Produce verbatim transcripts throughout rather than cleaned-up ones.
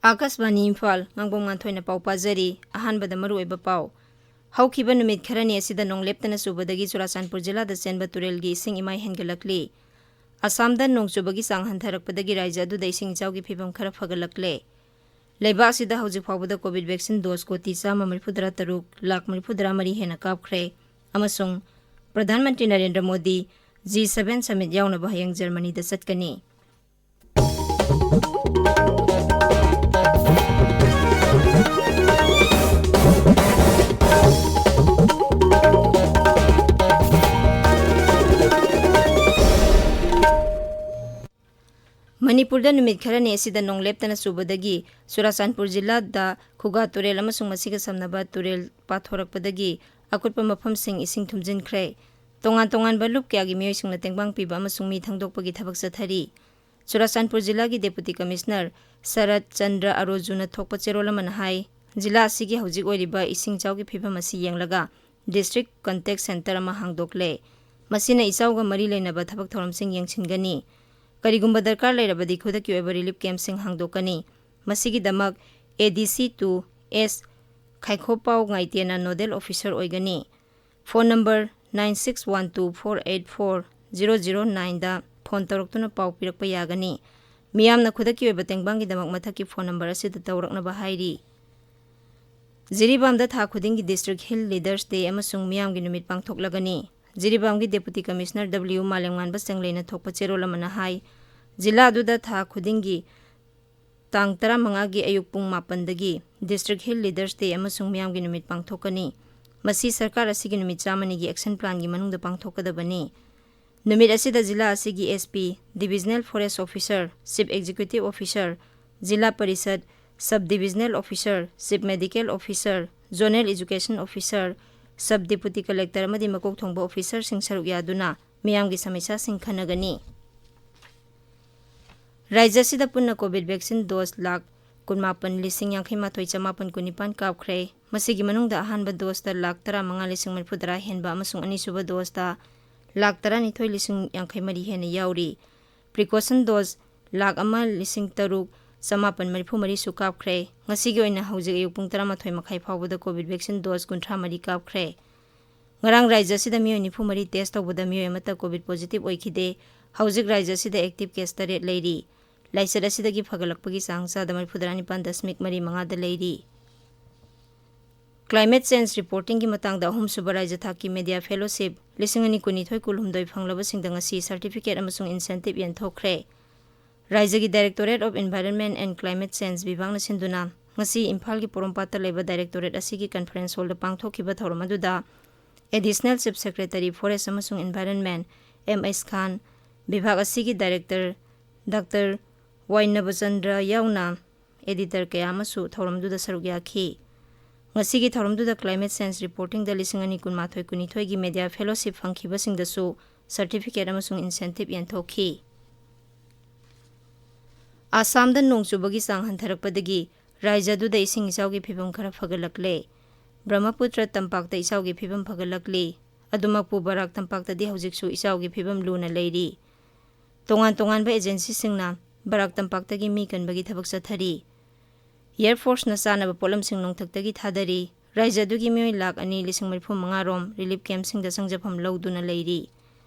ꯑꯥꯀꯥꯁꯕꯥꯅꯤ ꯏꯝꯐꯥꯜ, ꯉꯥꯡꯕꯝ ꯉꯥꯟꯊꯣꯏꯅ ꯄꯥꯎ ꯄꯥꯖꯔꯤ꯫ ꯑꯍꯥꯟꯕꯗ ꯃꯔꯨꯑꯣꯏꯕ ꯄꯥꯎ꯫ ꯍꯧꯈꯤꯕ ꯅꯨꯃꯤꯠ ꯈꯔꯅꯤ ꯑꯁꯤꯗ ꯅꯣꯡ ꯂꯦꯞꯇꯅ ꯆꯨꯕꯗꯒꯤ ꯆꯨꯔꯥꯆꯥꯟꯄꯨꯔ ꯖꯤꯂꯥꯗ ꯆꯦꯟꯕ ꯇꯨꯔꯦꯜꯒꯤ ꯏꯁꯤꯡ ꯏꯃꯥꯏ ꯍꯦꯟꯒꯠꯂꯛꯂꯤ꯫ ꯑꯁꯥꯝꯗ ꯅꯣꯡ ꯆꯨꯕꯒꯤ ꯆꯥꯡ ꯍꯟꯊꯔꯛꯄꯗꯒꯤ ꯔꯥꯖ꯭ꯌ ꯑꯗꯨꯗ ꯏꯁꯤꯡ ꯏꯆꯥꯎꯒꯤ ꯐꯤꯕꯝ ꯈꯔ ꯐꯒꯠꯂꯛꯂꯦ꯫ ꯂꯩꯕꯥꯛ ꯑꯁꯤꯗ ꯍꯧꯖꯤꯛ ꯐꯥꯎꯕꯗ ꯀꯣꯚꯤꯗ ꯚꯦꯛꯁꯤꯟ ꯗꯣꯁ ꯀꯣꯇꯤ ꯆꯥꯝꯃ ꯃꯔꯤꯐꯨꯇꯔꯥ ꯇꯔꯨꯛ ꯂꯥꯈ ꯃꯔꯤꯐꯨꯇꯔꯥ ꯃꯔꯤ ꯍꯦꯟꯅ ꯀꯥꯞꯈ꯭ꯔꯦ ꯑꯃꯁꯨꯡ ꯄ꯭ꯔꯙꯥꯟ ꯃꯟꯇ꯭ꯔꯤ ꯅꯔꯦꯟꯗ꯭ꯔ ꯃꯣꯗꯤ ꯖꯤ ꯁꯚꯦꯟ ꯁꯃꯤꯠ ꯌꯥꯎꯅꯕ ꯍꯌꯦꯡ ꯖꯔꯃꯅꯤꯗ ꯆꯠꯀꯅꯤ꯫ ꯃꯅꯤꯄꯨꯔꯗ ꯅꯨꯃꯤꯠ ꯈꯔꯅꯤ ꯑꯁꯤꯗ ꯅꯣꯡ ꯂꯦꯞꯇꯅ ꯆꯨꯕꯗꯒꯤ ꯆꯨꯔꯥꯆꯥꯟꯄꯨꯔ ꯖꯤꯂꯥꯗ ꯈꯨꯒꯥ ꯇꯨꯔꯦꯜ ꯑꯃꯁꯨꯡ ꯃꯁꯤꯒ ꯁꯝꯅꯕ ꯇꯨꯔꯦꯜ ꯄꯥꯊꯣꯔꯛꯄꯗꯒꯤ ꯑꯀꯨꯠꯄ ꯃꯐꯝꯁꯤꯡ ꯏꯁꯤꯡ ꯊꯨꯝꯖꯤꯟꯈ꯭ꯔꯦ꯫ ꯇꯣꯉꯥꯟ ꯇꯣꯉꯥꯟꯕ ꯂꯨꯞ ꯀꯌꯥꯒꯤ ꯃꯤꯑꯣꯏꯁꯤꯡꯅ ꯇꯦꯡꯕꯥꯡ ꯄꯤꯕ ꯑꯃꯁꯨꯡ ꯃꯤ ꯊꯥꯡꯗꯣꯛꯄꯒꯤ ꯊꯕꯛ ꯆꯠꯊꯔꯤ꯫ ꯆꯨꯔꯥꯆꯥꯟꯄꯨꯔ ꯖꯤꯂꯥꯒꯤ ꯗꯦꯄꯨꯇꯤ ꯀꯃꯤꯁꯅꯔ ꯁꯔꯠ ꯆꯟꯗ꯭ꯔ ꯑꯔꯣꯖꯨꯅ ꯊꯣꯛꯄ ꯆꯦꯔꯣꯜ ꯑꯃꯅ ꯍꯥꯏ, ꯖꯤꯂꯥ ꯑꯁꯤꯒꯤ ꯍꯧꯖꯤꯛ ꯑꯣꯏꯔꯤꯕ ꯏꯁꯤꯡ ꯏꯆꯥꯎꯒꯤ ꯐꯤꯕꯝ ꯑꯁꯤ ꯌꯦꯡꯂꯒ district contact center ꯑꯃ ꯍꯥꯡꯗꯣꯛꯂꯦ꯫ ꯃꯁꯤꯅ ꯏꯆꯥꯎꯒ ꯃꯔꯤ ꯂꯩꯅꯕ ꯊꯕꯛ ꯊꯧꯔꯝꯁꯤꯡ ꯌꯦꯡꯁꯤꯟꯒꯅꯤ꯫ ꯀꯔꯤꯒꯨꯝꯕ ꯗꯔꯀꯥꯔ ꯂꯩꯔꯕꯗꯤ ꯈꯨꯗꯛꯀꯤ ꯑꯣꯏꯕ relief camp ꯁꯤꯡ ꯍꯥꯡꯗꯣꯛꯀꯅꯤ꯫ ꯃꯁꯤꯒꯤꯗꯃꯛ A D C to S ꯈꯥꯏꯈꯣꯄꯥꯎ ꯉꯥꯏꯇꯦꯅ nodal officer ꯑꯣꯏꯒꯅꯤ꯫ Phone number nine six one two four eight four zero zero nine ꯗ phone ꯇꯧꯔꯛꯇꯨꯅ ꯄꯥꯎ ꯄꯤꯔꯛꯄ ꯌꯥꯒꯅꯤ꯫ ꯃꯤꯌꯥꯝꯅ ꯈꯨꯗꯛꯀꯤ ꯑꯣꯏꯕ ꯇꯦꯡꯕꯥꯡꯒꯤꯗꯃꯛ ꯃꯊꯛꯀꯤ phone number ꯑꯁꯤꯗ ꯇꯧꯔꯛꯅꯕ ꯍꯥꯏꯔꯤ꯫ ꯖꯤꯔꯤꯕꯥꯝꯗ ꯊꯥ ꯈꯨꯗꯤꯡꯒꯤ District Hill Leaders Day ꯑꯃꯁꯨꯡ ꯃꯤꯌꯥꯝꯒꯤ ꯅꯨꯃꯤꯠ ꯄꯥꯡꯊꯣꯛꯂꯒꯅꯤ꯫ ꯖꯤꯔꯤꯕꯥꯝꯒꯤ Deputy Commissioner W ꯃꯥꯂꯦꯝꯉꯥꯟꯕ ꯆꯦꯡꯂꯩꯅ ꯊꯣꯛꯄ ꯆꯦꯔꯣꯜ ꯑꯃꯅ ꯍꯥꯏ, ꯖꯤꯂꯥ ꯑꯗꯨꯗ ꯊꯥ ꯈꯨꯗꯤꯡꯒꯤ ꯇꯥꯡ ꯇꯔꯥꯃꯉꯥꯒꯤ ꯑꯌꯨꯛ ꯄꯨꯡ ꯃꯥꯄꯟꯗꯒꯤ District Hill Leaders Day ꯑꯃꯁꯨꯡ ꯃꯤꯌꯥꯝꯒꯤ ꯅꯨꯃꯤꯠ ꯄꯥꯡꯊꯣꯛꯀꯅꯤ꯫ ꯃꯁꯤ ꯁꯔꯀꯥꯔ ꯑꯁꯤꯒꯤ ꯅꯨꯃꯤꯠ ꯆꯥꯝꯃꯅꯤꯒꯤ action plan ꯒꯤ ꯃꯅꯨꯡꯗ ꯄꯥꯡꯊꯣꯛꯀꯗꯕꯅꯤ꯫ ꯅꯨꯃꯤꯠ ꯑꯁꯤꯗ ꯖꯤꯂꯥ ꯑꯁꯤꯒꯤ S P, Divisional Forest Officer, Chief Executive Officer, ꯖꯤꯂꯥ ꯄꯔꯤꯁꯗ, Sub Divisional Officer, Chief Medical Officer, Zonal Education Officer, Sub Deputy Collector ꯑꯃꯗꯤ ꯃꯀꯣꯛ ꯊꯣꯡꯕ officer ꯁꯤꯡ ꯁꯔꯨꯛ ꯌꯥꯗꯨꯅ ꯃꯤꯌꯥꯝꯒꯤ ꯁꯃꯁ꯭ꯌꯥꯁꯤꯡ ꯈꯟꯅꯒꯅꯤ꯫ ꯔꯥꯖ꯭ꯌ ꯑꯁꯤꯗ ꯄꯨꯟꯅ ꯀꯣꯚꯤꯗ ꯚꯦꯛꯁꯤꯟ ꯗꯣꯁ ꯂꯥꯈ ꯀꯨꯟꯃꯥꯄꯟ ꯂꯤꯁꯤꯡ ꯌꯥꯡꯈꯩ ꯃꯥꯊꯣꯏ ꯆꯃꯥꯄꯟ ꯀꯨꯟꯅꯤꯄꯥꯟ ꯀꯥꯞꯈ꯭ꯔꯦ꯫ ꯃꯁꯤꯒꯤ ꯃꯅꯨꯡꯗ ꯑꯍꯥꯟꯕ ꯗꯣꯁꯇ ꯂꯥꯈ ꯇꯔꯥꯃꯉꯥ ꯂꯤꯁꯤꯡ ꯃꯔꯤꯐꯨꯇꯔꯥ ꯍꯦꯟꯕ ꯑꯃꯁꯨꯡ ꯑꯅꯤꯁꯨꯕ ꯗꯣꯁꯇ ꯂꯥꯈ ꯇꯔꯥꯅꯤꯊꯣꯏ ꯂꯤꯁꯤꯡ ꯌꯥꯡꯈꯩ ꯃꯔꯤ ꯍꯦꯟꯅ ꯌꯥꯎꯔꯤ꯫ ꯄ꯭ꯔꯤꯀꯣꯁꯟ ꯗꯣꯁ ꯂꯥꯈ ꯑꯃ ꯂꯤꯁꯤꯡ ꯇꯔꯨꯛ ꯆꯃꯥꯄꯟ ꯃꯔꯤꯐꯨ ꯃꯔꯤꯁꯨ ꯀꯥꯞꯈ꯭ꯔꯦ꯫ ꯉꯁꯤꯒꯤ ꯑꯣꯏꯅ ꯍꯧꯖꯤꯛ ꯑꯌꯨꯛ ꯄꯨꯡ ꯇꯔꯥꯃꯥꯊꯣꯏ ꯃꯈꯥꯏ ꯐꯥꯎꯕꯗ ꯀꯣꯚꯤꯗ ꯚꯦꯛꯁꯤꯟ ꯗꯣꯁ ꯀꯨꯟꯊ꯭ꯔꯥ ꯃꯔꯤ ꯀꯥꯞꯈ꯭ꯔꯦ꯫ ꯉꯔꯥꯡ ꯔꯥꯖ꯭ꯌ ꯑꯁꯤꯗ ꯃꯤꯑꯣꯏ ꯅꯤꯐꯨ ꯃꯔꯤ ꯇꯦꯁ ꯇꯧꯕꯗ ꯃꯤꯑꯣꯏ ꯑꯃꯠꯇ ꯀꯣꯚꯤꯗ ꯄꯣꯖꯤꯇꯤꯚ ꯑꯣꯏꯈꯤꯗꯦ꯫ ꯍꯧꯖꯤꯛ ꯔꯥꯖ꯭ꯌ ꯑꯁꯤꯗ ꯑꯦꯛꯇꯤꯚ ꯀꯦꯁ ꯇꯔꯦꯠ ꯂꯩꯔꯤ꯫ ꯂꯥꯏꯆꯠ ꯑꯁꯤꯗꯒꯤ ꯐꯒꯠꯂꯛꯄꯒꯤ ꯆꯥꯡ ꯆꯥꯗ ꯃꯔꯤꯐꯨꯇꯔꯥ ꯅꯤꯄꯥꯟ ꯗꯁꯃꯤꯛ ꯃꯔꯤ ꯃꯉꯥꯗ ꯂꯩꯔꯤ꯫ ꯀ꯭ꯂꯥꯏꯃꯦꯠ ꯆꯦꯟꯖ ꯔꯤꯄꯣꯔꯇꯤꯡꯒꯤ ꯃꯇꯥꯡꯗ ꯑꯍꯨꯝꯁꯨꯕ ꯔꯥꯖ꯭ꯌ ꯊꯥꯛꯀꯤ ꯃꯦꯗꯤꯌꯥ ꯐꯦꯂꯣꯁꯤꯞ ꯂꯤꯁꯤꯡ ꯑꯅꯤ ꯀꯨꯟꯅꯤꯊꯣꯏ ꯀꯨꯟꯍꯨꯝꯗꯣꯏ ꯐꯪꯂꯕꯁꯤꯡꯗ ꯉꯁꯤ ꯁꯔꯇꯤꯐꯤꯀꯦꯠ ꯑꯃꯁꯨꯡ ꯏꯟꯁꯦꯟꯇꯤꯚ ꯌꯦꯟꯊꯣꯛꯈ꯭ꯔꯦ꯫ ꯔꯥꯖ꯭ꯌꯒꯤ Directorate of Environment and Climate Change ꯕꯤꯚꯥꯒꯅ ꯁꯤꯟꯗꯨꯅ ꯉꯁꯤ ꯏꯝꯐꯥꯜꯒꯤ ꯄꯣꯔꯣꯝꯄꯥꯠꯇ ꯂꯩꯕ ꯗꯥꯏꯔꯦꯛꯇꯣꯔꯦꯠ ꯑꯁꯤꯒꯤ ꯀꯟꯐꯔꯦꯟꯁ ꯍꯣꯜꯗ ꯄꯥꯡꯊꯣꯛꯈꯤꯕ ꯊꯧꯔꯝ ꯑꯗꯨꯗ Additional Chief Secretary Forest ꯑꯃꯁꯨꯡ Environment ꯑꯦꯝ ꯑꯩꯆ ꯈꯥꯟ, ꯕꯤꯚꯥꯒ ꯑꯁꯤꯒꯤ ꯗꯥꯏꯔꯦꯛꯇꯔ ꯗꯥꯛꯇꯔ ꯋꯥꯏ ꯅꯕꯆꯟꯗ꯭ꯔ ꯌꯥꯎꯅ ꯑꯦꯗꯤꯇꯔ ꯀꯌꯥ ꯑꯃꯁꯨ ꯊꯧꯔꯝꯗꯨꯗ ꯁꯔꯨꯛ ꯌꯥꯈꯤ꯫ ꯉꯁꯤꯒꯤ ꯊꯧꯔꯝꯗꯨꯗ ꯀ꯭ꯂꯥꯏꯃꯦꯠ ꯆꯦꯟꯖ ꯔꯤꯄꯣꯔꯇꯤꯡꯗ ꯂꯤꯁꯤꯡ ꯑꯅꯤ ꯀꯨꯟꯃꯥꯊꯣꯏ ꯀꯨꯟꯅꯤꯊꯣꯏꯒꯤ ꯃꯦꯗꯤꯌꯥ ꯐꯦꯂꯣꯁꯤꯞ ꯐꯪꯈꯤꯕꯁꯤꯡꯗꯁꯨ ꯁꯔꯇꯤꯐꯤꯀꯦꯠ ꯑꯃꯁꯨꯡ ꯏꯟꯁꯦꯟꯇꯤꯚ ꯌꯦꯟꯊꯣꯛꯈꯤ꯫ ꯑꯁꯥꯝꯗ ꯅꯣꯡ ꯆꯨꯕꯒꯤ ꯆꯥꯡ ꯍꯟꯊꯔꯛꯄꯗꯒꯤ ꯔꯥꯖ꯭ꯌ ꯑꯗꯨꯗ ꯏꯁꯤꯡ ꯏꯆꯥꯎꯒꯤ ꯐꯤꯚꯝ ꯈꯔ ꯐꯒꯠꯂꯛꯂꯦ꯫ ꯕ꯭ꯔꯍ꯭ꯃꯄꯨꯇ꯭ꯔ ꯇꯝꯄꯥꯛꯇ ꯏꯆꯥꯎꯒꯤ ꯐꯤꯚꯝ ꯐꯒꯠꯂꯛꯂꯤ꯫ ꯑꯗꯨꯃꯛꯄꯨ ꯕꯔꯥꯛ ꯇꯝꯄꯥꯛꯇꯗꯤ ꯍꯧꯖꯤꯛꯁꯨ ꯏꯆꯥꯎꯒꯤ ꯐꯤꯚꯝ ꯂꯨꯅ ꯂꯩꯔꯤ꯫ ꯇꯣꯉꯥꯟ ꯇꯣꯉꯥꯟꯕ ꯑꯦꯖꯦꯟꯁꯤꯁꯤꯡꯅ ꯕꯔꯥꯛ ꯇꯝꯄꯥꯛꯇꯒꯤ ꯃꯤ ꯀꯟꯕꯒꯤ ꯊꯕꯛ ꯆꯠꯊꯔꯤ꯫ ꯑꯦꯌꯔ ꯐꯣꯔꯁꯅ ꯆꯥꯅꯕ ꯄꯣꯠꯂꯝꯁꯤꯡ ꯅꯣꯡꯊꯛꯇꯒꯤ ꯊꯥꯗꯔꯤ꯫ ꯔꯥꯖ꯭ꯌ ꯑꯗꯨꯒꯤ ꯃꯤꯑꯣꯏ ꯂꯥꯈ ꯑꯅꯤ ꯂꯤꯁꯤꯡ ꯃꯔꯤꯐꯨ ꯃꯉꯥ ꯔꯣꯝ ꯔꯤꯂꯤꯐ ꯀꯦꯝꯞꯁꯤꯡꯗ ꯆꯪꯖꯐꯝ ꯂꯧꯗꯨꯅ ꯂꯩꯔꯤ꯫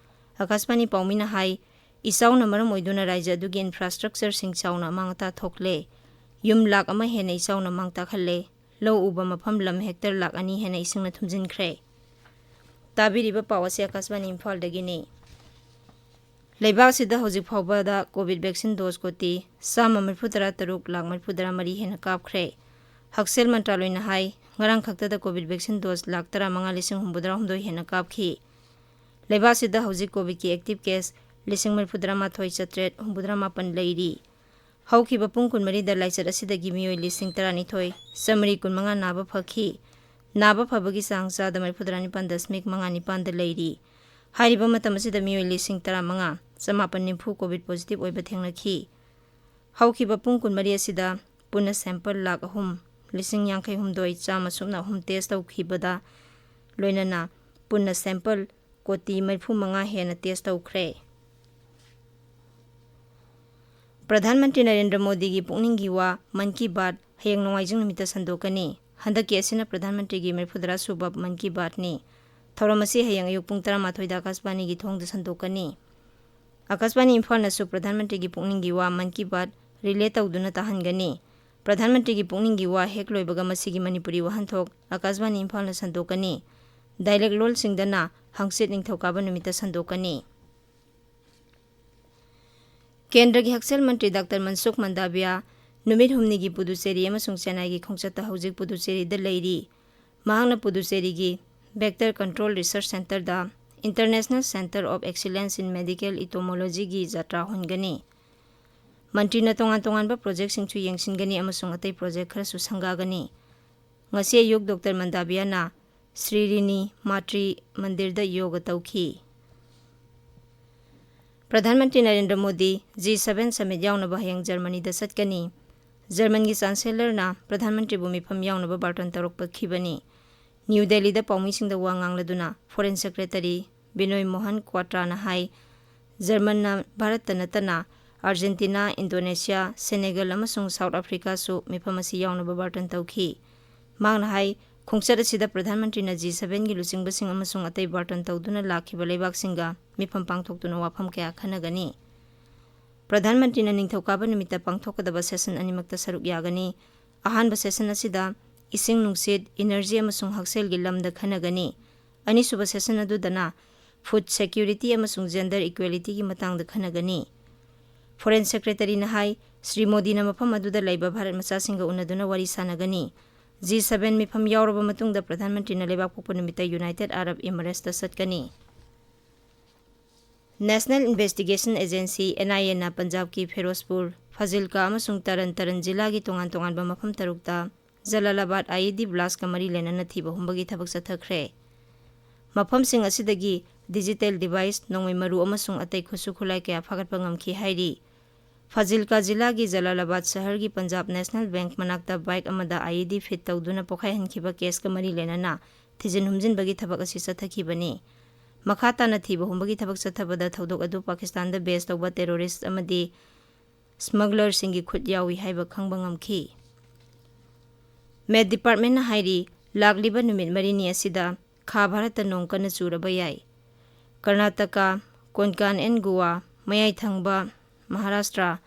ꯑꯀꯥꯁꯕꯥꯅꯤ ꯄꯥꯎꯃꯤꯅ ꯍꯥꯏ, ꯏꯆꯥꯎꯅ ꯃꯔꯝ ꯑꯣꯏꯗꯨꯅ ꯔꯥꯖ꯭ꯌ ꯑꯗꯨꯒꯤ ꯏꯟꯐ꯭ꯔꯥꯁ꯭ꯇ꯭ꯔꯛꯆꯔꯁꯤꯡ ꯆꯥꯎꯅ ꯑꯃꯥꯡ ꯑꯇꯥ ꯊꯣꯛꯂꯦ꯫ ꯌꯨꯝ ꯂꯥꯈ ꯑꯃ ꯍꯦꯟꯅ ꯏꯆꯥꯎꯅ ꯃꯥꯡ ꯇꯥꯛꯍꯜꯂꯦ꯫ ꯂꯧ ꯎꯕ ꯃꯐꯝ ꯂꯝ ꯍꯦꯛꯇꯔ ꯂꯥꯈ ꯑꯅꯤ ꯍꯦꯟꯅ ꯏꯁꯤꯡꯅ ꯊꯨꯝꯖꯤꯟꯈ꯭ꯔꯦ꯫ ꯇꯥꯕꯤꯔꯤꯕ ꯄꯥꯎ ꯑꯁꯤ ꯑꯀꯥꯁꯕꯥꯅꯤ ꯏꯝꯐꯥꯜꯗꯒꯤꯅꯤ꯫ ꯂꯩꯕꯥꯛ ꯑꯁꯤꯗ ꯍꯧꯖꯤꯛ ꯐꯥꯎꯕꯗ ꯀꯣꯚꯤꯗ ꯚꯦꯛꯁꯤꯟ ꯗꯣꯁ ꯀꯣꯇꯤ ꯆꯥꯝꯃ ꯃꯔꯤꯐꯨ ꯇꯔꯥ ꯇꯔꯨꯛ ꯂꯥꯈ ꯃꯔꯤꯐꯨ ꯇꯔꯥ ꯃꯔꯤ ꯍꯦꯟꯅ ꯀꯥꯞꯈ꯭ꯔꯦ꯫ ꯍꯛꯁꯦꯜ ꯃꯟꯇ꯭ꯔꯥꯂꯣꯏꯅ ꯍꯥꯏ, ꯉꯔꯥꯡ ꯈꯛꯇꯗ ꯀꯣꯚꯤꯗ ꯚꯦꯛꯁꯤꯟ ꯗꯣꯁ ꯂꯥꯈ ꯇꯔꯥꯃꯉꯥ ꯂꯤꯁꯤꯡ ꯍꯨꯝꯐꯨꯇꯔꯥ ꯍꯨꯝꯗꯣꯏ ꯍꯦꯟꯅ ꯀꯥꯞꯈꯤ꯫ ꯂꯩꯕꯥꯛ ꯑꯁꯤꯗ ꯍꯧꯖꯤꯛ ꯀꯣꯚꯤꯗꯀꯤ ꯑꯦꯛꯇꯤꯚ ꯀꯦꯁ ꯂꯤꯁꯤꯡ ꯃꯔꯤꯐꯨ ꯇꯔꯥꯃꯥꯊꯣꯏ ꯆꯥꯇ꯭ꯔꯦꯠ ꯍꯨꯝꯐꯨꯇꯔꯥ ꯃꯥꯄꯟ ꯂꯩꯔꯤ꯫ ꯍꯧꯈꯤꯕ ꯄꯨꯡ ꯀꯨꯟꯃꯔꯤꯗ ꯂꯥꯏꯆꯠ ꯑꯁꯤꯗꯒꯤ ꯃꯤꯑꯣꯏ ꯂꯤꯁꯤꯡ ꯇꯔꯥꯅꯤꯊꯣꯏ ꯆꯥꯃꯔꯤ ꯀꯨꯟꯃꯉꯥ ꯅꯥꯕ ꯐꯈꯤ꯫ ꯅꯥꯕ ꯐꯕꯒꯤ ꯆꯥꯡ ꯆꯥꯗ ꯃꯔꯤꯐꯨꯇꯔꯥ ꯅꯤꯄꯥꯟ ꯗꯁꯃꯤꯛ ꯃꯉꯥ ꯅꯤꯄꯥꯟꯗ ꯂꯩꯔꯤ꯫ ꯍꯥꯏꯔꯤꯕ ꯃꯇꯝ ꯑꯁꯤꯗ ꯃꯤꯑꯣꯏ ꯂꯤꯁꯤꯡ ꯇꯔꯥꯃꯉꯥ ꯆꯃꯥꯄꯟ ꯅꯤꯐꯨ ꯀꯣꯚꯤꯗ ꯄꯣꯖꯤꯇꯤꯚ ꯑꯣꯏꯕ ꯊꯦꯡꯅꯈꯤ꯫ ꯍꯧꯈꯤꯕ ꯄꯨꯡ ꯀꯨꯟꯃꯔꯤ ꯑꯁꯤꯗ ꯄꯨꯟꯅ sample ꯂꯥꯈ ꯑꯍꯨꯝ, ꯂꯤꯁꯤꯡ ꯌꯥꯡꯈꯩ ꯍꯨꯝꯗꯣꯏ, ꯆꯥꯝꯃ ꯁꯨꯞꯅ ꯑꯍꯨꯝ test ꯇꯧꯈꯤꯕꯗ ꯂꯣꯏꯅꯅ ꯄꯨꯟꯅ sample ꯀꯣꯇꯤ ꯃꯔꯤꯐꯨ ꯃꯉꯥ ꯍꯦꯟꯅ test ꯇꯧꯈ꯭ꯔꯦ꯫ ꯄ꯭ꯔꯙꯥꯟ ꯃꯟꯇ꯭ꯔꯤ ꯅꯔꯦꯟꯗ꯭ꯔ ꯃꯣꯗꯤꯒꯤ ꯄꯨꯛꯅꯤꯡꯒꯤ ꯋꯥ ꯃꯟ ꯀꯤ ꯕꯥꯠ ꯍꯌꯦꯡ ꯅꯣꯡꯃꯥꯏꯖꯤꯡ ꯅꯨꯃꯤꯠꯇ ꯁꯟꯗꯣꯛꯀꯅꯤ꯫ ꯍꯟꯗꯛꯀꯤ ꯑꯁꯤꯅ ꯄ꯭ꯔꯙꯥꯟ ꯃꯟꯇ꯭ꯔꯤꯒꯤ ꯃꯔꯤꯐꯨꯇꯔꯥ ꯁꯨꯕ ꯃꯟ ꯀꯤ ꯕꯥꯠꯅꯤ꯫ ꯊꯧꯔꯝ ꯑꯁꯤ ꯍꯌꯦꯡ ꯑꯌꯨꯛ ꯄꯨꯡ ꯇꯔꯥꯃꯥꯊꯣꯏꯗ ꯑꯀꯥꯁꯕꯥꯅꯤꯒꯤ ꯊꯣꯡꯗ ꯁꯟꯗꯣꯛꯀꯅꯤ꯫ ꯑꯀꯥꯁꯕꯥꯅꯤ ꯏꯝꯐꯥꯜꯅꯁꯨ ꯄ꯭ꯔꯙꯥꯟ ꯃꯟꯇ꯭ꯔꯤꯒꯤ ꯄꯨꯛꯅꯤꯡꯒꯤ ꯋꯥ ꯃꯟ ꯀꯤ ꯕꯥꯠ relay ꯇꯧꯗꯨꯅ ꯇꯥꯍꯟꯒꯅꯤ꯫ ꯄ꯭ꯔꯙꯥꯟ ꯃꯟꯇ꯭ꯔꯤꯒꯤ ꯄꯨꯛꯅꯤꯡꯒꯤ ꯋꯥ ꯍꯦꯛ ꯂꯣꯏꯕꯒ ꯃꯁꯤꯒꯤ ꯃꯅꯤꯄꯨꯔꯤ ꯋꯥꯍꯟꯊꯣꯛ ꯑꯀꯥꯁꯕꯥꯅꯤ ꯏꯝꯐꯥꯜꯅ ꯁꯟꯗꯣꯛꯀꯅꯤ꯫ Dialect ꯂꯣꯜꯁꯤꯡꯗꯅ ꯍꯪꯆꯤꯠ ꯅꯤꯡꯊꯧꯀꯥꯕ ꯅꯨꯃꯤꯠꯇ ꯁꯟꯗꯣꯛꯀꯅꯤ꯫ ꯀꯦꯟꯗ꯭ꯔꯒꯤ ꯍꯛꯁꯦꯜ ꯃꯟꯇ꯭ꯔꯤ ꯗꯥꯛꯇꯔ ꯃꯟꯁꯨꯈ ꯃꯟꯗꯥꯕꯤꯌꯥ ꯅꯨꯃꯤꯠ ꯍꯨꯝꯅꯤꯒꯤ ꯄꯨꯗꯨꯆꯦꯔꯤ ꯑꯃꯁꯨꯡ ꯆꯦꯟꯅꯥꯏꯒꯤ ꯈꯣꯡꯆꯠꯇ ꯍꯧꯖꯤꯛ ꯄꯨꯗꯨꯆꯦꯔꯤꯗ ꯂꯩꯔꯤ꯫ ꯃꯍꯥꯛꯅ ꯄꯨꯗꯨꯆꯦꯔꯤꯒꯤ Vector Control Research Centreꯗ International Centre of Excellence in Medical Entomologyꯒꯤ ꯖꯇ꯭ꯔꯥ ꯍꯣꯟꯒꯅꯤ꯫ ꯃꯟꯇ꯭ꯔꯤꯅ ꯇꯣꯉꯥꯟ ꯇꯣꯉꯥꯟꯕ projectꯁꯤꯡꯁꯨ ꯌꯦꯡꯁꯤꯟꯒꯅꯤ ꯑꯃꯁꯨꯡ ꯑꯇꯩ project ꯈꯔꯁꯨ ꯁꯪꯒꯥꯒꯅꯤ꯫ ꯉꯁꯤ ꯑꯌꯨꯛ ꯗꯣꯛꯇꯔ ꯃꯟꯗꯥꯕꯤꯌꯥꯅ ꯁ꯭ꯔꯤ ꯔꯤꯅꯤ ꯃꯥꯇ꯭ꯔꯤ ꯃꯟꯗꯤꯔꯗ ꯌꯣꯒ ꯇꯧꯈꯤ꯫ ꯄ꯭ꯔꯙꯥꯟ ꯃꯟꯇ꯭ꯔꯤ Narendra Modi G seven summit ꯌꯥꯎꯅꯕ ꯍꯌꯦꯡ ꯖꯔꯃꯅꯤꯗ ꯆꯠꯀꯅꯤ꯫ ꯖꯔꯃꯟꯒꯤ ꯆꯥꯟꯁꯦꯂꯔꯅ ꯄ꯭ꯔꯙꯥꯟ ꯃꯟꯇ꯭ꯔꯤꯕꯨ ꯃꯤꯐꯝ ꯌꯥꯎꯅꯕ ꯕꯥꯔꯇꯣꯟ ꯇꯧꯔꯛꯄꯈꯤꯕꯅꯤ꯫ ꯅ꯭ꯌꯨ ꯗꯦꯜꯂꯤꯗ ꯄꯥꯎꯃꯤꯁꯤꯡꯗ ꯋꯥ ꯉꯥꯡꯂꯗꯨꯅ Foreign Secretary ꯕꯤꯅꯣꯏ ꯃꯣꯍꯟ ꯀ꯭ꯋꯥꯇ꯭ꯔꯥꯅ ꯍꯥꯏ, ꯖꯔꯃꯟꯅ ꯚꯥꯔꯠꯇ ꯅꯠꯇꯅ ꯑꯥꯔꯖꯦꯟꯇꯤꯅꯥ, ꯏꯟꯗꯣꯅꯦꯁꯤꯌꯥ, ꯁꯦꯅꯦꯒꯜ ꯑꯃꯁꯨꯡ ꯁꯥꯎꯠ ꯑꯐ꯭ꯔꯤꯀꯥꯁꯨ ꯃꯤꯐꯝ ꯑꯁꯤ ꯌꯥꯎꯅꯕ ꯕꯥꯔꯇꯟ ꯇꯧꯈꯤ꯫ ꯃꯍꯥꯛꯅ ꯍꯥꯏ, ꯈꯣꯡꯆꯠ ꯑꯁꯤꯗ ꯄ꯭ꯔꯙꯥꯟ ꯃꯟꯇ꯭ꯔꯤꯅ G sevenꯒꯤ ꯂꯨꯆꯤꯡꯕꯁꯤꯡ ꯑꯃꯁꯨꯡ ꯑꯇꯩ ꯕꯥꯔꯇꯟ ꯇꯧꯗꯨꯅ ꯂꯥꯛꯈꯤꯕ ꯂꯩꯕꯥꯛꯁꯤꯡꯒ ꯃꯤꯐꯝ ꯄꯥꯡꯊꯣꯛꯇꯨꯅ ꯋꯥꯐꯝ ꯀꯌꯥ ꯈꯟꯅꯒꯅꯤ꯫ ꯄ꯭ꯔꯙꯥꯟ ꯃꯟꯇ꯭ꯔꯤꯅ ꯅꯤꯡꯊꯧꯀꯥꯕ ꯅꯨꯃꯤꯠꯇ ꯄꯥꯡꯊꯣꯛꯀꯗꯕ session ꯑꯅꯤꯃꯛꯇ ꯁꯔꯨꯛ ꯌꯥꯒꯅꯤ꯫ ꯑꯍꯥꯟꯕ session ꯑꯁꯤꯗ ꯏꯁꯤꯡ ꯅꯨꯡꯁꯤꯠ, energy ꯑꯃꯁꯨꯡ ꯍꯛꯁꯦꯜꯒꯤ ꯂꯝꯗ ꯈꯟꯅꯒꯅꯤ꯫ ꯑꯅꯤꯁꯨꯕ session ꯑꯗꯨꯗꯅ food security ꯑꯃꯁꯨꯡ gender equalityꯒꯤ ꯃꯇꯥꯡꯗ ꯈꯟꯅꯒꯅꯤ꯫ Foreign Secretaryꯅ ꯍꯥꯏ, ꯁ꯭ꯔꯤ ꯃꯣꯗꯤꯅ ꯃꯐꯝ ꯑꯗꯨꯗ ꯂꯩꯕ ꯚꯥꯔꯠ ꯃꯆꯥꯁꯤꯡꯒ ꯎꯅꯗꯨꯅ ꯋꯥꯔꯤ ꯁꯥꯟꯅꯒꯅꯤ꯫ G seven ꯃꯤꯐꯝ ꯌꯥꯎꯔꯕ ꯃꯇꯨꯡꯗ ꯄ꯭ꯔꯙꯥꯟ ꯃꯟꯇ꯭ꯔꯤꯅ ꯂꯩꯕꯥꯛꯄꯣꯛꯄ ꯅꯨꯃꯤꯠꯇ United Arab Emiratesꯇ ꯆꯠꯀꯅꯤ꯫ National Investigation Agency, NIAꯅ ꯄꯟꯖꯥꯕꯀꯤ Firozpur, Fazilka ꯑꯃꯁꯨꯡ ꯇꯔꯟ ꯇꯔꯟ ꯖꯤꯂꯥꯒꯤ ꯇꯣꯉꯥꯟ ꯇꯣꯉꯥꯟꯕ ꯃꯐꯝ ꯇꯔꯨꯛꯇ ꯖꯂꯥꯂꯥꯕꯥꯗ IED blastꯀ ꯃꯔꯤ ꯂꯩꯅꯅ ꯊꯤꯕ ꯍꯨꯝꯕꯒꯤ ꯊꯕꯛ ꯆꯠꯊꯈ꯭ꯔꯦ꯫ ꯃꯐꯝꯁꯤꯡ ꯑꯁꯤꯗꯒꯤ digital device, ꯅꯣꯡꯃꯩ ꯃꯔꯨ ꯑꯃꯁꯨꯡ ꯑꯇꯩ ꯈꯨꯠꯁꯨ ꯈꯨꯠꯂꯥꯏ ꯀꯌꯥ ꯐꯥꯒꯠꯄ ꯉꯝꯈꯤ ꯍꯥꯏꯔꯤ꯫ ꯐꯥꯖꯤꯜꯀꯥ ꯖꯤꯂꯥꯒꯤ ꯖꯂꯥꯂꯥꯕꯥꯗ ꯁꯍꯔꯒꯤ ꯄꯟꯖꯥꯕ ꯅꯦꯁꯅꯦꯜ ꯕꯦꯡꯛ ꯃꯅꯥꯛꯇ ꯕꯥꯏꯛ ꯑꯃꯗ IED ꯐꯤꯠ ꯇꯧꯗꯨꯅ ꯄꯣꯈꯥꯏꯍꯟꯈꯤꯕ ꯀꯦꯁꯀ ꯃꯔꯤ ꯂꯩꯅꯅ ꯊꯤꯖꯤꯟ ꯍꯨꯝꯖꯤꯟꯕꯒꯤ ꯊꯕꯛ ꯑꯁꯤ ꯆꯠꯊꯈꯤꯕꯅꯤ꯫ ꯃꯈꯥ ꯇꯥꯅ ꯊꯤꯕ ꯍꯨꯝꯕꯒꯤ ꯊꯕꯛ ꯆꯠꯊꯕꯗ ꯊꯧꯗꯣꯛ ꯑꯗꯨ ꯄꯥꯀꯤꯁꯇꯥꯟꯗ ꯕꯦꯁ ꯇꯧꯕ ꯇꯦꯔꯣꯔꯤꯁ꯭ꯠ ꯑꯃꯗꯤ ꯁ꯭ꯃꯒꯂꯔꯁꯤꯡꯒꯤ ꯈꯨꯠ ꯌꯥꯎꯏ ꯍꯥꯏꯕ ꯈꯪꯕ ꯉꯝꯈꯤ꯫ ꯃꯦꯠ ꯗꯤꯄꯥꯔꯠꯃꯦꯟꯅ ꯍꯥꯏꯔꯤ, ꯂꯥꯛꯂꯤꯕ ꯅꯨꯃꯤꯠ ꯃꯔꯤꯅꯤ ꯑꯁꯤꯗ ꯈꯥ ꯚꯥꯔꯠꯇ ꯅꯣꯡ ꯀꯟꯅ ꯆꯨꯔꯕ ꯌꯥꯏ꯫ ꯀꯔꯅꯥꯇꯀꯥ, ꯀꯣꯟꯀꯥꯟ ꯑꯦꯟ ꯒꯣꯋꯥ, ꯃꯌꯥꯏ ꯊꯪꯕ ꯃꯍꯥꯔꯥꯁꯇ꯭ꯔ,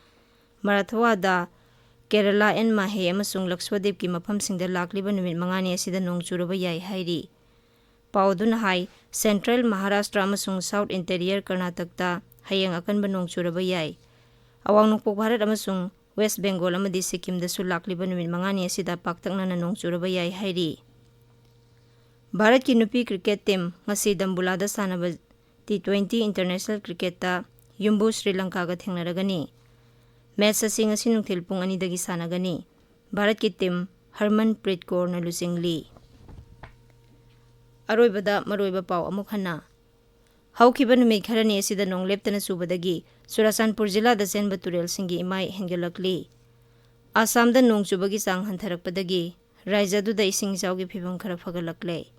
ꯃꯔꯥꯊꯋꯥꯗꯥ, ꯀꯦꯔꯂꯥ ꯑꯦꯟ ꯃꯥꯍꯦ ꯑꯃꯁꯨꯡ ꯂꯛꯁꯗꯤꯞꯀꯤ ꯃꯐꯝꯁꯤꯡꯗ ꯂꯥꯛꯂꯤꯕ ꯅꯨꯃꯤꯠ ꯃꯉꯥꯅꯤ ꯑꯁꯤꯗ ꯅꯣꯡ ꯆꯨꯔꯕ ꯌꯥꯏ ꯍꯥꯏꯔꯤ꯫ ꯄꯥꯎ ꯑꯗꯨꯅ ꯍꯥꯏ, ꯁꯦꯟꯇ꯭ꯔꯦꯜ ꯃꯍꯥꯔꯥꯁꯇ꯭ꯔ ꯑꯃꯁꯨꯡ ꯁꯥꯎꯠ ꯏꯟꯇꯤꯔꯤꯌꯔ ꯀꯔꯅꯥꯇꯛꯇ ꯍꯌꯦꯡ ꯑꯀꯟꯕ ꯅꯣꯡ ꯆꯨꯔꯕ ꯌꯥꯏ꯫ ꯑꯋꯥꯡ ꯅꯣꯡꯄꯣꯛ ꯚꯥꯔꯠ ꯑꯃꯁꯨꯡ ꯋꯦꯁ꯭ꯠ ꯕꯦꯡꯒꯣꯜ ꯑꯃꯗꯤ ꯁꯤꯛꯀꯤꯝꯗꯁꯨ ꯂꯥꯛꯂꯤꯕ ꯅꯨꯃꯤꯠ ꯃꯉꯥꯅꯤ ꯑꯁꯤꯗ ꯄꯥꯛꯇꯛꯅꯅ ꯅꯣꯡ ꯆꯨꯔꯕ ꯌꯥꯏ ꯍꯥꯏꯔꯤ꯫ ꯚꯥꯔꯠꯀꯤ ꯅꯨꯄꯤ ꯀ꯭ꯔꯤꯀꯦꯠ ꯇꯤꯝ ꯉꯁꯤ ꯗꯝꯕꯨꯂꯥꯗ ꯁꯥꯟꯅꯕ ꯇꯤ ꯇ꯭ꯋꯦꯟꯇꯤ ꯏꯟꯇꯔꯅꯦꯁꯅꯦꯜ ꯀ꯭ꯔꯤꯀꯦꯠꯇ ꯌꯨꯝꯕꯨ ꯁ꯭ꯔꯤ ꯂꯪꯀꯥꯒ ꯊꯦꯡꯅꯔꯒꯅꯤ꯫ ꯃꯦꯠꯆ ꯑꯁꯤ ꯉꯁꯤ ꯅꯨꯡꯊꯤꯜ ꯄꯨꯡ ꯑꯅꯤꯗꯒꯤ ꯁꯥꯟꯅꯒꯅꯤ꯫ ꯚꯥꯔꯠꯀꯤ ꯇꯤꯝ ꯍꯔꯃꯟ ꯄ꯭ꯔꯤꯠ ꯀꯣꯔꯅ ꯂꯨꯆꯤꯡꯂꯤ꯫ ꯑꯔꯣꯏꯕꯗ ꯃꯔꯨꯑꯣꯏꯕ ꯄꯥꯎ ꯑꯃꯨꯛ ꯍꯟꯅ꯫ ꯍꯧꯈꯤꯕ ꯅꯨꯃꯤꯠ ꯈꯔꯅꯤ ꯑꯁꯤꯗ ꯅꯣꯡ ꯂꯦꯞꯇꯅ ꯆꯨꯕꯗꯒꯤ ꯆꯨꯔꯥꯆꯥꯟꯄꯨꯔ ꯖꯤꯂꯥꯗ ꯆꯦꯟꯕ ꯇꯨꯔꯦꯜꯁꯤꯡꯒꯤ ꯏꯃꯥꯏ ꯍꯦꯟꯒꯠꯂꯛꯂꯤ꯫ ꯑꯁꯥꯝꯗ ꯅꯣꯡ ꯆꯨꯕꯒꯤ ꯆꯥꯡ ꯍꯟꯊꯔꯛꯄꯗꯒꯤ ꯔꯥꯖ꯭ꯌ ꯑꯗꯨꯗ ꯏꯁꯤꯡ ꯏꯆꯥꯎꯒꯤ ꯐꯤꯕꯝ ꯈꯔ ꯐꯒꯠꯂꯛꯂꯦ꯫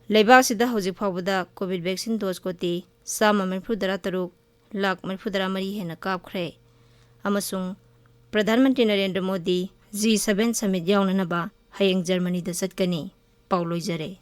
ꯂꯩꯕꯥꯛ ꯑꯁꯤꯗ ꯍꯧꯖꯤꯛ ꯐꯥꯎꯕꯗ ꯀꯣꯚꯤꯗ ꯚꯦꯛꯁꯤꯟ ꯗꯣꯖ ꯀꯣꯇꯤ ꯆꯥꯝꯃ ꯃꯔꯤꯐꯨ ꯇꯔꯥ ꯇꯔꯨꯛ ꯂꯥꯈ ꯃꯔꯤꯐꯨ ꯇꯔꯥ ꯃꯔꯤ ꯍꯦꯟꯅ ꯀꯥꯞꯈ꯭ꯔꯦ ꯑꯃꯁꯨꯡ ꯄ꯭ꯔꯙꯥꯟ ꯃꯟꯇ꯭ꯔꯤ ꯅꯔꯦꯟꯗ꯭ꯔ ꯃꯣꯗꯤ ꯖꯤ ꯁꯚꯦꯟ ꯁꯃꯤꯠ ꯌꯥꯎꯅꯅꯕ ꯍꯌꯦꯡ ꯖꯔꯃꯅꯤꯗ ꯆꯠꯀꯅꯤ꯫ ꯄꯥꯎ ꯂꯣꯏꯖꯔꯦ꯫